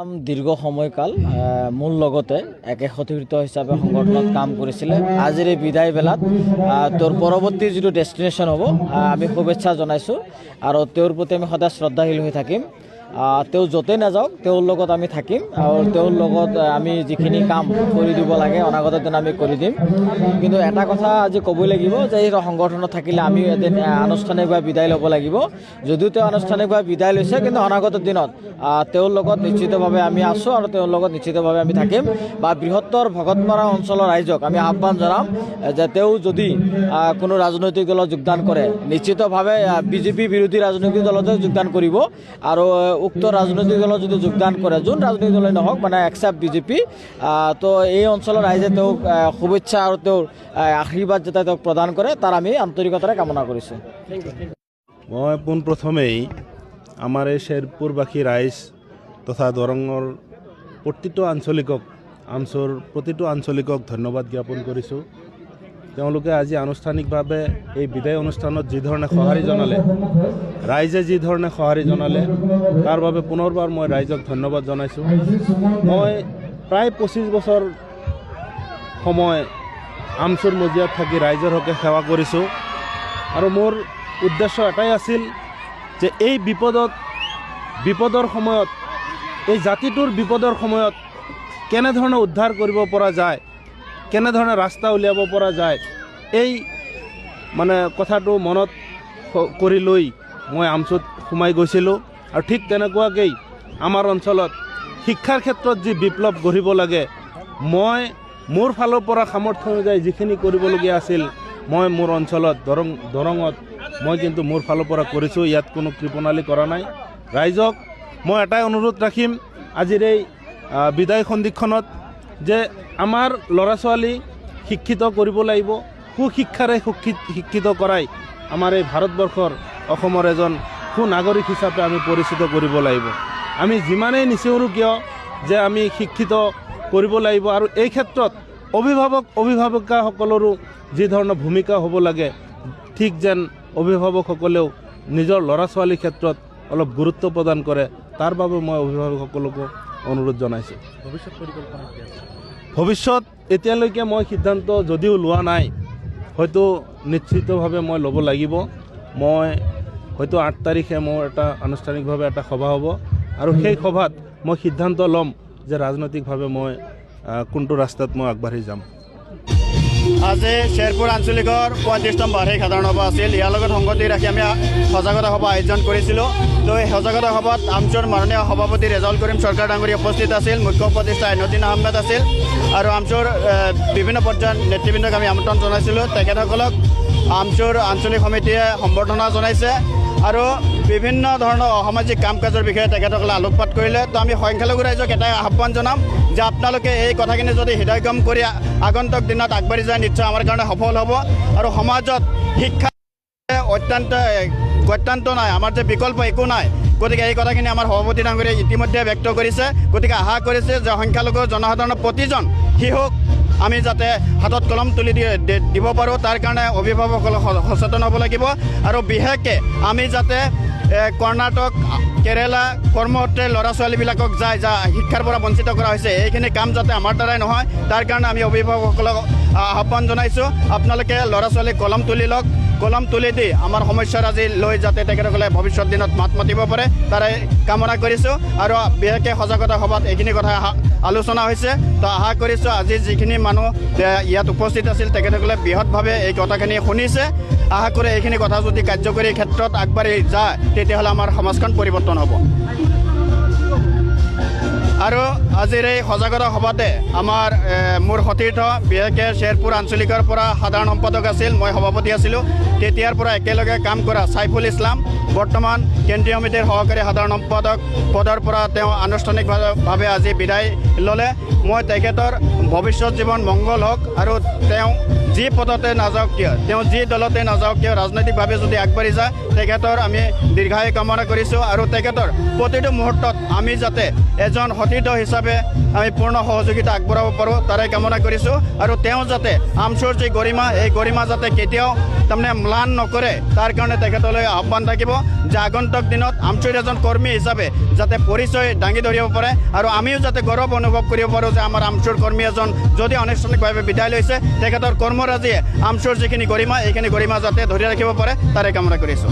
দীৰ্ঘ সময়কাল মোৰ লগতে একে সতীৰ্থ হিচাপে সংগঠনত কাম কৰিছিলে। আজিৰ এই বিদায় বেলাত তেওঁৰ পৰৱৰ্তী যিটো ডেষ্টিনেশ্যন হ'ব, আমি শুভেচ্ছা জনাইছোঁ আৰু তেওঁৰ প্ৰতি আমি সদায় শ্ৰদ্ধাশীল হৈ থাকিম। তেওঁ য'তেই নাযাওক, তেওঁৰ লগত আমি থাকিম আৰু তেওঁৰ লগত আমি যিখিনি কাম কৰি দিব লাগে, অনাগত দিনত আমি কৰি দিম। কিন্তু এটা কথা আজি ক'বই লাগিব যে এই সংগঠনত থাকিলে আমিও এদিন আনুষ্ঠানিকভাৱে বিদায় ল'ব লাগিব। যদিও তেওঁ আনুষ্ঠানিকভাৱে বিদায় লৈছে, কিন্তু অনাগত দিনত তেওঁৰ লগত নিশ্চিতভাৱে আমি আছোঁ আৰু তেওঁৰ লগত নিশ্চিতভাৱে আমি থাকিম। বা বৃহত্তৰ ভকতপাৰা অঞ্চলৰ ৰাইজক আমি আহ্বান জনাম যে তেওঁ যদি কোনো ৰাজনৈতিক দলত যোগদান কৰে, নিশ্চিতভাৱে বিজেপি বিৰোধী ৰাজনৈতিক দলতে যোগদান কৰিব। আৰু উক্ত ৰাজনৈতিক দলত যদি যোগদান কৰে, যোন ৰাজনৈতিক দলেই নহওক, মানে একচেপ্ট বিজেপি, তো এই অঞ্চলৰ ৰাইজে তেওঁক শুভেচ্ছা আৰু তেওঁৰ আশীৰ্বাদ যাতে তেওঁক প্ৰদান কৰে, তাৰ আমি আন্তৰিকতাৰে কামনা কৰিছোঁ। মই পোনপ্ৰথমেই আমাৰ এই শ্বেৰপুৰবাসী ৰাইজ তথা দৰঙৰ প্ৰতিটো আঞ্চলিকক, আমছুৰ প্ৰতিটো আঞ্চলিকক ধন্যবাদ জ্ঞাপন কৰিছোঁ। তেওঁলোকে আজি আনুষ্ঠানিকভাৱে এই বিদায় অনুষ্ঠানত যিধৰণে সঁহাৰি জনালে, ৰাইজে যিধৰণে সঁহাৰি জনালে, তাৰ বাবে পুনৰবাৰ মই ৰাইজক ধন্যবাদ জনাইছোঁ। মই প্ৰায় 25 বছৰ সময় আমছুৰ মজিয়াত থাকি ৰাইজৰ হকে সেৱা কৰিছোঁ আৰু মোৰ উদ্দেশ্য এটাই আছিল যে এই বিপদৰ সময়ত, এই জাতিটোৰ বিপদৰ সময়ত কেনেধৰণে উদ্ধাৰ কৰিব পৰা যায়, কেনেধৰণে ৰাস্তা উলিয়াব পৰা যায়, এই মানে কথাটো মনত কৰি লৈ মই আমছুত সোমাই গৈছিলোঁ। আৰু ঠিক তেনেকুৱাকেই আমাৰ অঞ্চলত শিক্ষাৰ ক্ষেত্ৰত যি বিপ্লৱ গঢ়িব লাগে, মই মোৰ ফালৰ পৰা সামৰ্থ্য অনুযায়ী যিখিনি কৰিবলগীয়া আছিল, মই মোৰ অঞ্চলত দৰঙত মই কিন্তু মোৰ ফালৰ পৰা কৰিছোঁ। ইয়াত কোনো কৃপণালী কৰা নাই। ৰাইজক মই এটাই অনুৰোধ ৰাখিম আজিৰ এই বিদায় সন্ধিক্ষণত যে আমাৰ ল'ৰা ছোৱালী শিক্ষিত কৰিব লাগিব, সুশিক্ষাৰে শিক্ষিত কৰাই আমাৰ এই ভাৰতবৰ্ষৰ অসমৰ এজন সুনাগৰিক হিচাপে আমি পৰিচিত কৰিব লাগিব। আমি যিমানেই নিচিঞৰোঁ কিয় যে আমি শিক্ষিত কৰিব লাগিব, আৰু এই ক্ষেত্ৰত অভিভাৱক অভিভাৱিকাসকলৰো যি ধৰণৰ ভূমিকা হ'ব লাগে, ঠিক যেন অভিভাৱকসকলেও নিজৰ ল'ৰা ছোৱালীৰ ক্ষেত্ৰত অলপ গুৰুত্ব প্ৰদান কৰে, তাৰ বাবে মই অভিভাৱকসকলকো অনুৰোধ জনাইছোঁ। ভৱিষ্যত পৰিকল্পনা কি আছে? ভৱিষ্যত এতিয়ালৈকে মই সিদ্ধান্ত যদিও লোৱা নাই, হয়তো নিশ্চিতভাৱে মই ল'ব লাগিব। মই হয়তো 8 তাৰিখে মোৰ এটা আনুষ্ঠানিকভাৱে এটা সভা হ'ব আৰু সেই সভাত মই সিদ্ধান্ত ল'ম যে ৰাজনৈতিকভাৱে মই কোনটো ৰাস্তাত মই আগবাঢ়ি যাম। আজি শ্বেৰপুৰ আঞ্চলিকৰ 35তম বাৰ্ষিক সাধাৰণ সভা আছিল। ইয়াৰ লগত সংগতি ৰাখি আমি সজাগতা সভা আয়োজন কৰিছিলোঁ। তো এই সজাগতা সভাত আমছুৰ মাননীয় সভাপতি ৰেজাউল কৰিম চৰকাৰ ডাঙৰীয়া উপস্থিত আছিল, মুখ্য উপদেষ্টা আইনুদ্দিন আহমেদ আছিল আৰু আমছুৰ বিভিন্ন পৰ্যায়ৰ নেতৃবৃন্দক আমি আমন্ত্ৰণ জনাইছিলোঁ। তেখেতসকলক আমছুৰ আঞ্চলিক সমিতিয়ে সম্বৰ্ধনা জনাইছে আৰু বিভিন্ন ধৰণৰ অসামাজিক কাম কাজৰ বিষয়ে তেখেতসকলে আলোকপাত কৰিলে। তো আমি সংখ্যালঘু ৰাইজক এটাই আহ্বান জনাম যে আপোনালোকে এই কথাখিনি যদি হৃদয়গম কৰি আগন্তুক দিনত আগবাঢ়ি যায়, নিশ্চয় আমাৰ কাৰণে সফল হ'ব। আৰু সমাজত শিক্ষা অত্যন্ত গত্যন্ত নাই, আমাৰ যে বিকল্প একো নাই। গতিকে এই কথাখিনি আমাৰ সভাপতি ডাঙৰীয়াই ইতিমধ্যে ব্যক্ত কৰিছে। গতিকে আশা কৰিছে যে সংখ্যালঘু জনসাধাৰণৰ প্ৰতিজন শিশুক আমি যাতে হাতত কলম তুলি দিব পাৰোঁ, তাৰ কাৰণে অভিভাৱকসকল সচেতন হ'ব লাগিব। আৰু বিশেষকৈ আমি যাতে কৰ্ণাটক, কেৰেলা কৰ্মসূত্ৰে ল'ৰা ছোৱালীবিলাকক যায় যা শিক্ষাৰ পৰা বঞ্চিত কৰা হৈছে, এইখিনি কাম যাতে আমাৰ দ্বাৰাই নহয়, তাৰ কাৰণে আমি অভিভাৱকসকলক আহ্বান জনাইছোঁ। আপোনালোকে ল'ৰা ছোৱালীক কলম তুলি লওক, কলম তুলি দি আমাৰ সমস্যাৰাজি লৈ যাতে তেখেতসকলে ভৱিষ্যত দিনত মাত মাতিব পাৰে, তাৰে কামনা কৰিছোঁ। আৰু বিশেষকৈ সজাগতা সভাত এইখিনি কথা আলোচনা হৈছে। তো আশা কৰিছোঁ আজি যিখিনি মানুহ ইয়াত উপস্থিত আছিল, তেখেতসকলে বৃহৎভাৱে এই কথাখিনি শুনিছে। আশা কৰোঁ এইখিনি কথা যদি কাৰ্যকৰী ক্ষেত্ৰত আগবাঢ়ি যায়, তেতিয়াহ'লে আমাৰ সমাজখন পৰিৱৰ্তন হ'ব। আৰু আজিৰ এই সজাগতা সভাতে আমাৰ মোৰ সতীৰ্থ বিশেষকৈ শ্বেৰপুৰ আঞ্চলিকৰ পৰা সাধাৰণ সম্পাদক আছিল, মই সভাপতি আছিলোঁ, তেতিয়াৰ পৰা একেলগে কাম কৰা ছাইফুল ইছলাম বৰ্তমান কেন্দ্ৰীয় সমিতিৰ সহকাৰী সাধাৰণ সম্পাদক পদৰ পৰা তেওঁ আনুষ্ঠানিকভাৱে আজি বিদায় ল'লে। মই তেখেতৰ ভৱিষ্যত জীৱন মংগল হওক আৰু তেওঁ যি পদতে নাযাওক কিয়, তেওঁ যি দলতে নাযাওক কিয়, ৰাজনৈতিকভাৱে যদি আগবাঢ়ি যায় তেখেতৰ আমি দীৰ্ঘায়ু কামনা কৰিছোঁ। আৰু তেখেতৰ প্ৰতিটো মুহূৰ্তত আমি যাতে এজন সতীৰ্থ হিচাপে আমি পূৰ্ণ সহযোগিতা আগবঢ়াব পাৰোঁ তাৰে কামনা কৰিছোঁ। আৰু তেওঁ যাতে আমছুৰ যি গৰিমা, এই গৰিমা যাতে কেতিয়াও তাৰমানে ম্লান নকৰে তাৰ কাৰণে তেখেতলৈ আহ্বান থাকিব যে আগন্তুক দিনত আমছুৰ এজন কৰ্মী হিচাপে যাতে পৰিচয় দাঙি ধৰিব পাৰে আৰু আমিও যাতে গৌৰৱ অনুভৱ কৰিব পাৰোঁ যে আমাৰ আমছুৰ কৰ্মী এজন যদি আনুষ্ঠানিকভাৱে বিদায় লৈছে, তেখেতৰ কৰ্মৰাজিয়ে আমছুৰ যিখিনি গৰিমা, এইখিনি গৰিমা যাতে ধৰি ৰাখিব পাৰে তাৰে কামনা কৰিছোঁ।